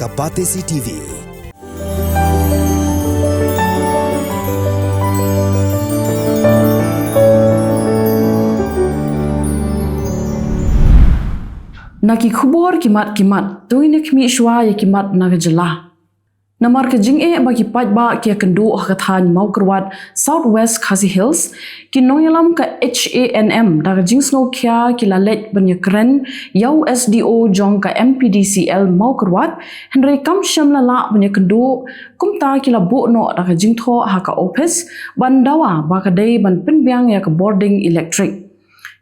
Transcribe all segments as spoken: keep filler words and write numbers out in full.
A Batesi T V. Na ki khubor ki mat ki mat, to ngin ïa khmih shuwa ïa ki mat na ka jylla. Namar ka jingeh ba ki paidbah ki ïakynduh ha ka thaiñ Mawkyrwat, South West Khasi Hills, ki nongïalam ka H A N M da ka jingsngewkhia ki la leit ban ïakren ïa u S D O jong ka M P D C L Mawkyrwat, hynrei kam shym la lah ban ïakynduh, kumta ki la buh noh da ka jingthoh ha ka ophis ban dawa ba ka dei ban pynbiang ïa ka bording elektrik.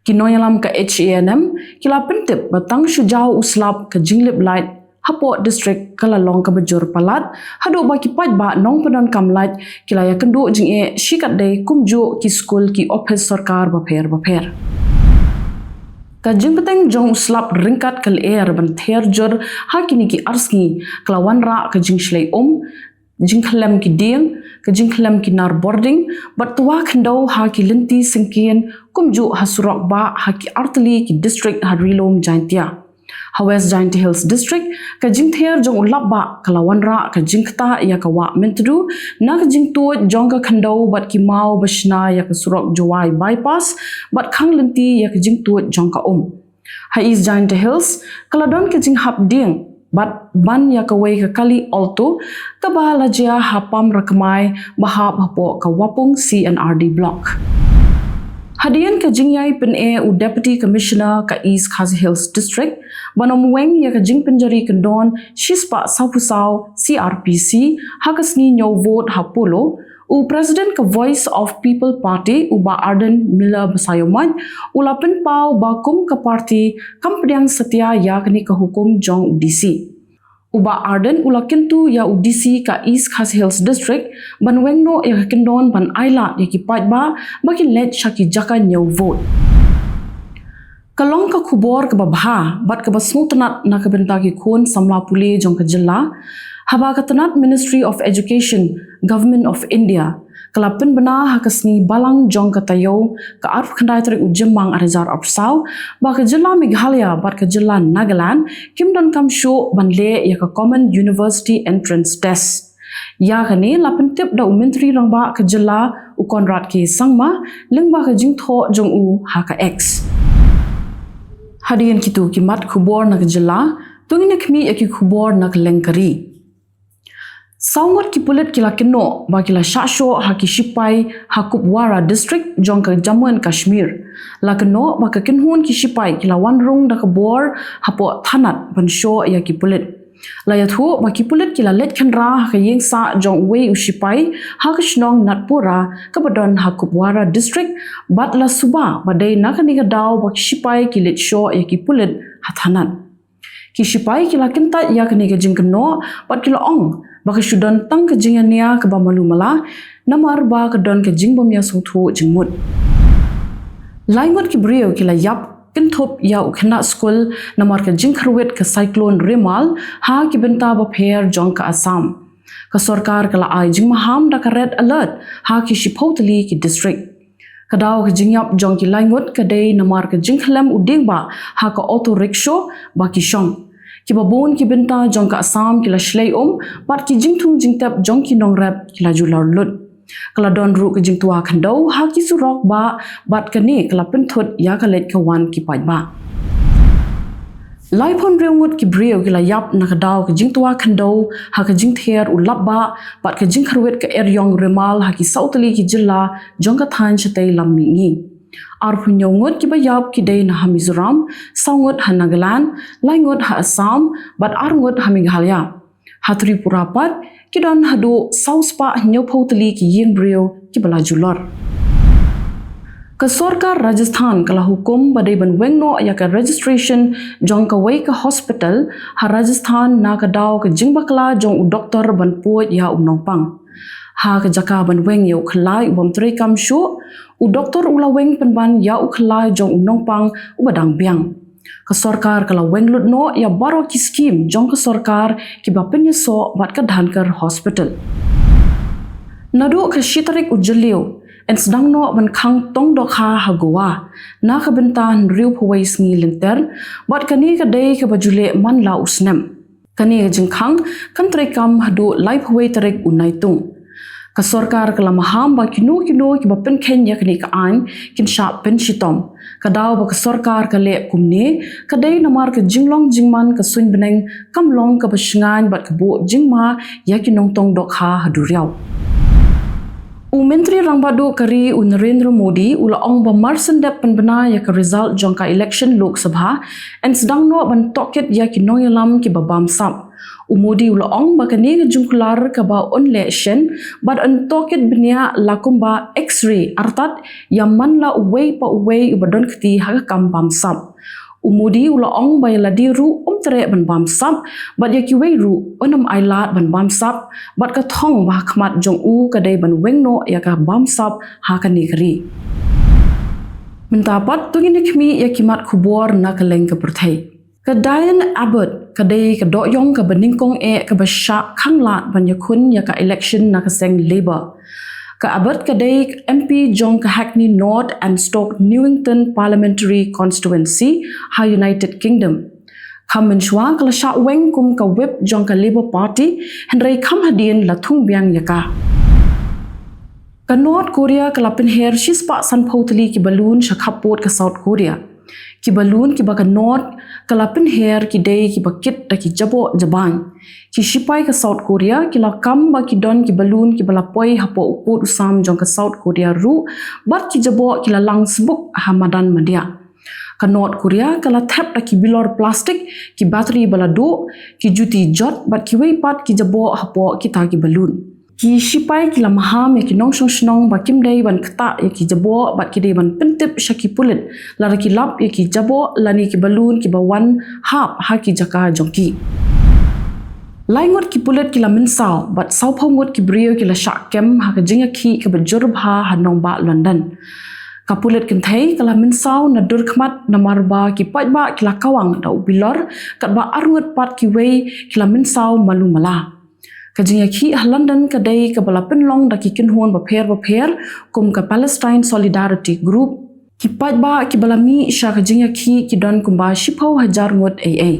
Ki nongïalam ka H A N M ki la pyntip ba tang shu jaw u slap ka jinglip lait hapoh district ka la long kaba jur palat, haduh ba ki paidbah nongpyndonkam lait ki la ïakynduh jingeh shikatdei, kumjuh ki skul, ki ophis sorkar bapher bapher. Ka jingbteng jong u slap ryngkat ka lyer ban ther jur ha kine ki ar sngi ka la wanrah ka jingshlei um, jingkhlem ki dieng, ka jingkhlem ki nar bording bad twa khyndew ha ki lynti syngkien, kumjuh ha surok bah ha ki artylli ki district ha Ri Lum Jaintia. Ha West Jaintia Hills District, ka jingther jong u lapbah ka la wanrah ka jingktah ïa ka wah Myntdu na ka jingtuid jong ka khyndew bad ki maw ba shna ïa ka surok Jowai Bypass bad khang lynti ïa ka jingtuid jong ka um. Ha East Jaintia Hills, ka la don ka jinghap dieng bad ban ïa kawei ka kali Alto kaba la jia ha Pamrakmai ba hap hapoh ka Wapung C and R D Block. Hadien ka jingïai pyneh u Deputy Commissioner ka East Khasi Hills District ban ym weng ïa ka jingpynjari kyndon shispah sawphew saw C R P C ha ka sngi ñiew vote ha Polo, u President ka Voice of People Party, u Bah Ardent Miller Basaiawmoit, u la pynpaw ba kum ka party kam pdiang satia ïa kane ka hukum jong u D C. U Bah Ardent u la kyntu ïa u D C ka East Khasi Hills District ban weng noh ïa ka kyndon ban ailad ïa ki paidbah ba kin leit sha ki jaka ñiew vote. Ka long ka khubor kaba bha bad kaba sngewtynnat na ka bynta ki khun samla pule jong ka jylla, haba ka tnat Ministry of Education, Government of India, ka la pynbna ha ka sngi Balang jong ka taïew, ka arphew khyndai tarik u Jymmang ar hajar arphew saw, ba ka jylla Meghalaya bad ka jylla Nagaland kim donkam shuh ban leh ïa ka Common University Entrance Test. Ïa kane la pyntip da u Myntri Rangbah ka jylla, u Conrad K Sangma, lyngba ka jingthoh jong u ha ka X. Hadien kito ki mat khubor na ka jylla, to ngin ïa khmih ïa ki khubor na ka lyngkari. Saw ngut ki pulit ki la kynnoh ba ki la shah shoh ha ki shipai ha Kupwara District jong ka Jammu and Kashmir. La kynnoh ba ka kynhun ki shipai ki la wan rung da ka bor hapoh thanat ban shoh ïa ki pulit. La ïathuh ba ki pulit ki la leit khynra ha ka ïing sah jong uwei u shipai ha ka shnong Natpura kaba don ha Kupwara District, bad la suba ba dei na kane ka daw ba ki shipai ki leit shoh ïa ki pulit ha thanat. Ki shipai ki la kyntait ïa kane ka jingkynnoh bad ki la ong ba ka shu don tang ka jingïania kaba malu mala, namar ba ka don ka jingbym ïasngewthuh jingmut. Lai ngut ki briew ki la ïap kynthup ïa u khynnah skul namar ka jingkyrwit ka Cyclone Remal ha ki bynta bapher jong ka Assam. Ka sorkar ka la ai jingmaham da ka red alert ha ki shiphew tylli ki district. Ka daw ka jingïap jong ki lai ngut ka dei namar ka jingkhlem u dieng bah ha ka auto rickshaw ba ki shong. Kiba bun ki bynta jong ka Assam ki la shlei um bad ki jingthung jingtep jong ki nongrep ki la ju lor lut. Ka la don ruh ka jingtwa khyndew ha ki surok bah bad kane ka la pynthut ïa ka leit ka wan ki paidbah. Laiphew hynriew ngut ki briew ki la ïap na ka daw ka jingtwa khyndew ha ka jingther u lapbah bad ka jingkyrwit ka eriong Remal ha ki saw tylli ki jylla jong ka thaiñ shatei lam mihngi. Arphew hynñiew ngut kiba ïap ki dei na ha Mizoram, saw ngut ha Nagaland, lai ngut ha Assam bad ar ngut ha Meghalaya. Ha Tripura pat ki don haduh saw spah hynñiewphew tylli ki ïing briew kiba la ju lor. Ka sorkar Rajasthan ka la hukum ba dei ban weng noh ïa ka registration jong kawei ka hospital ha Rajasthan na ka daw ka jingbakla jong u doktor ban pud ïa u nongpang. Ha ka jaka ban weng ïa u khyllai u bym treikam shuh, u doktor u la weng pynban ïa u khyllai jong u nongpang uba dang biang. Ka sorkar ka la weng lut noh ïa baroh ki skim jong ka sorkar kiba pynïasoh bad ka Dhanker Hospital. Naduh ka shi tarik u Jylliew yn sdang noh ban khang tong dohkha ha Goa na ka bynta hynriewphew wei sngi lynter, bad kane ka dei kaba ju leh man la u snem. Kane ka jingkhang kan treikam haduh laiphew wei tarik u Naitung. Ka sorkar ka la maham ba kino kino kiba pynkheiñ ïa kane ka aiñ kin shah pynshitom. Ka daw ba ka sorkar ka leh kumne ka dei namar ka jinglong jingman ka suiñ bneng kam long kaba shngaiñ bad ka buh jingma ïa ki nongtong dohkha ha duriaw. U Myntri Rangbah Duh ka ri u Narendra Modi u la ong ba mar shen dep pynbna ïa ka result jong ka election Lok Sabha, yn sdang noh ban tohkit ïa ki nongïalam kiba bamsap. U Modi u la ong ba kane ka jingkular kaba un leh shen bad un tohkit bniah la kumba X-ray artat ïa man la uwei pa uwei uba don kti ha ka kam bamsap. U Modi u la ong ba ïa lade ruh um treh ban bamsap bad ïa kiwei ruh un ym ailad ban bamsap bad ka thong ba ha khmat jong u ka dei ban weng noh ïa ka bamsap ha kane ka ri. Mynta pat to ngin ïa khmih ïa ki mat khubor na ka leng ka pyrthei. Ka Diane Abbott ka dei ka dohïong kaba nyngkong eh kaba shah khanglad ban ïakhun ïa ka election na ka seng Labor. Ka Abbott ka dei M P jong ka Hackney North and Stoke Newington Parliamentary Constituency ha United Kingdom. Kham mynshuwa ka la shah weng kum ka whip jong ka Labor Party, hynrei kham hadien la thung biang ïa ka. Ka North Korea ka la pynher shispah sanphew tylli ki balloon sha khappud ka South Korea. Ki balloon kiba ka North ka la pynher ki dei kiba kit da ki jaboh jabain. Ki shipai ka South Korea ki la kam ba ki don ki balloon kiba la poi hapoh u pud u sam jong ka South Korea ruh bad ki jaboh ki la lang sbuk ha madan madiah. Ka North Korea ka la thep da ki bilor plastik, ki battery ba la duh, ki juti jot bad kiwei pat ki jaboh hapoh kita ki balloon. Ki shipai ki la maham ïa ki nongshong shnong ba kim dei ban ktah ïa ki jaboh bad ki dei ban pyntip sha ki pulit lada ki lap ïa ki jaboh lane ki balloon kiba wan hap ha ki jaka jong ki. Lai ngut ki pulit ki la mynsaw bad sawphew ngut ki briew ki la shah kem ha ka jingïakhih kaba jur bha ha nongbah London. Ka pulit kynthei ka la mynsaw nadur khmat namar ba ki paidbah ki la kawang da u bilor katba ar ngut pat kiwei ki la mynsaw malu mala. Ka jingïakhih ha London ka dei kaba la pynlong da ki kynhun bapher bapher kum ka Palestine Solidarity Group. Ki paidbah kiba la mih sha ka jingïakhih ki don kumba shiphew hajar ngut ei ei.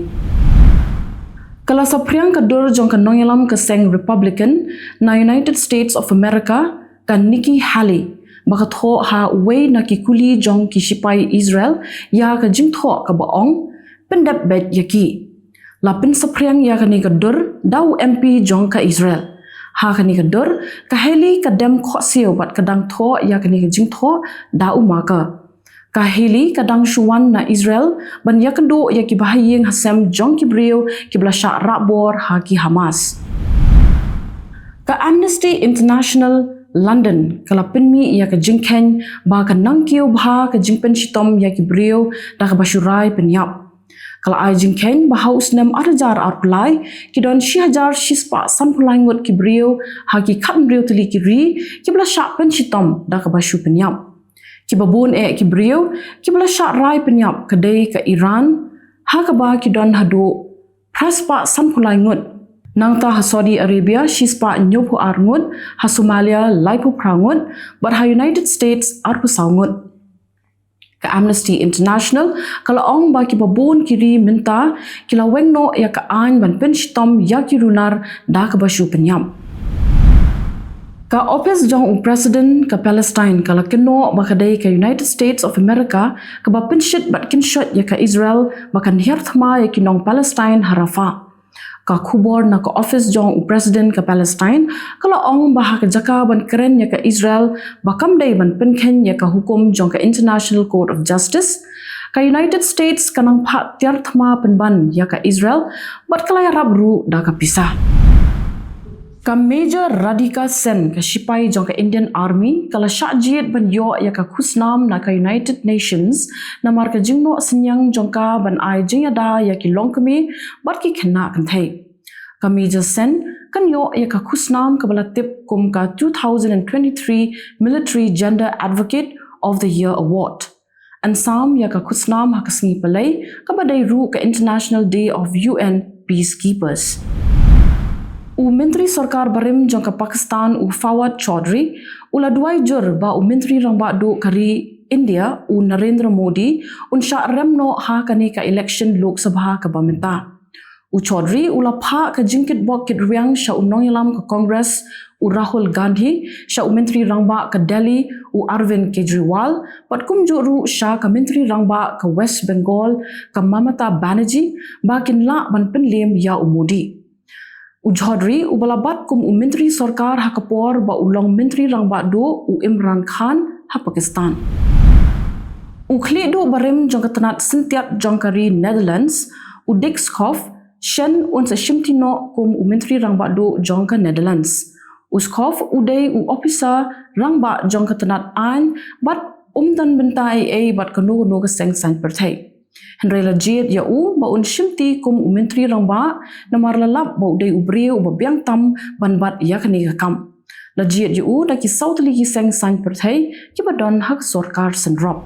Ka la saphriang ka dur jong ka nongïalam ka seng Republican na United States of America, ka Nikki Haley, ba ka thoh ha uwei na ki kuli jong ki shipai Israel ïa ka jingthoh kaba ong pyndep beit ïa ki. La pynsaphriang ïa kane ka dur da u M P jong ka Israel. Ha kane ka dur, ka Haley ka dem khohsiew bad ka dang thoh ïa kane ka jingthoh da u marker. Ka Haley ka dang shu wan na Israel ban ïakynduh ïa kiba ha ïing ha sem jong ki briew kiba la shah rah bor ha ki Hamas. Ka Amnesty International London ka la pynmih ïa ka jingkheiñ ba ka nangkiew bha ka jingpynshitom ïa ki briew da kaba shu rai pynïap. Ka la ai jingkheiñ ba ha u snem ar hajar arphew lai ki don shi hajar shispah sanphew lai ngut ki briew ha ki khathynriew tylli ki ri kiba la shah pynshitom da kaba shu pynïap. Kiba bun eh ki briew kiba la shah rai pynïap ka dei ka Iran, ha kaba ki don haduh phraspah sanphew lai ngut. Nangta ha Saudi Arabia shispah hynñiewphew ar ngut, ha Somalia laiphew phra ngut, bad ha United States arphew saw ngut. Ka Amnesty International ka la ong ba kiba bun ki ri mynta ki la weng noh ïa ka aiñ ban pynshitom ïa ki runar da kaba shu pynïap. Ka ophis jong u President ka Palestine ka la kynnoh ba ka dei ka United States of America kaba pynshit bad kynshoit ïa ka Israel ba kan hiar thma ïa ki nong Palestine ha Rafah. Ka khubor na ka ophis jong u President ka Palestine ka la ong ba ha ka jaka ban kren ïa ka Israel ba kam dei ban pynkheiñ ïa ka hukum jong ka International Court of Justice, ka United States ka nang phah tiar thma pynban ïa ka Israel bad ka la ïarap ruh da ka pisa. Ka Major Radhika Sen, ka shipai jong ka Indian Army, ka la shah jied ban ïoh ïa ka khusnam na ka United Nations namar ka jingnoh synñiang jong ka ban ai jingïada ïa ki longkmie bad ki khynnah kynthei. Ka Major Sen kan ïoh ïa ka khusnam kaba la tip kum ka two thousand and twenty-three Military Gender Advocate of the Year Award. Yn sam ïa ka khusnam ha ka sngi Palei kaba dei ruh ka International Day of U N Peacekeepers. U Myntri Sorkar barim jong ka Pakistan u Fawad Chaudhry u la duwai jur ba u Myntri Rangbah Duh ka ri India u Narendra Modi un shah rem noh ha kane ka election Lok Sabha kaba mynta. U Chaudhary u la phah ka jingkitbok kitriang sha u nongïalam ka Congress u Rahul Gandhi, sha u Myntri Rangbah ka Delhi u Arvind Kejriwal, bad kumjuh ruh sha ka Myntri Rangbah ka West Bengal ka Mamata Banerjee ba kin lah ban pynlem ïa u Modi. U Chaudhary u ba la bat kum u Myntri Sorkar ha ka por ba u long Myntri Rangbah duh u Imran Khan ha Pakistan. U khlieh duh barim jong ka tnat syntiat jong ka ri Netherlands, u Dick Schoof, shen un sa shimti noh kum u Myntri Rangbah duh jong ka Netherlands. U Schoof u dei u ophisar rangbah jong ka tnat aiñ bad um don bynta ei ei bad kano kano ka seng saiñ pyrthei. Hynrei la jied ïa u ba un shimti kum u Myntri Rangbah namar la lap ba u dei u briew uba biang tam ban bat ïa kane ka kam. La jied ïa u da ki saw tylli ki seng saiñ pyrthei kiba don ha ka sorkar synrop.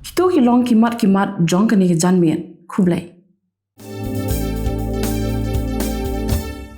Kito ki long ki mat ki mat jong kane ka janmiet. Khublei.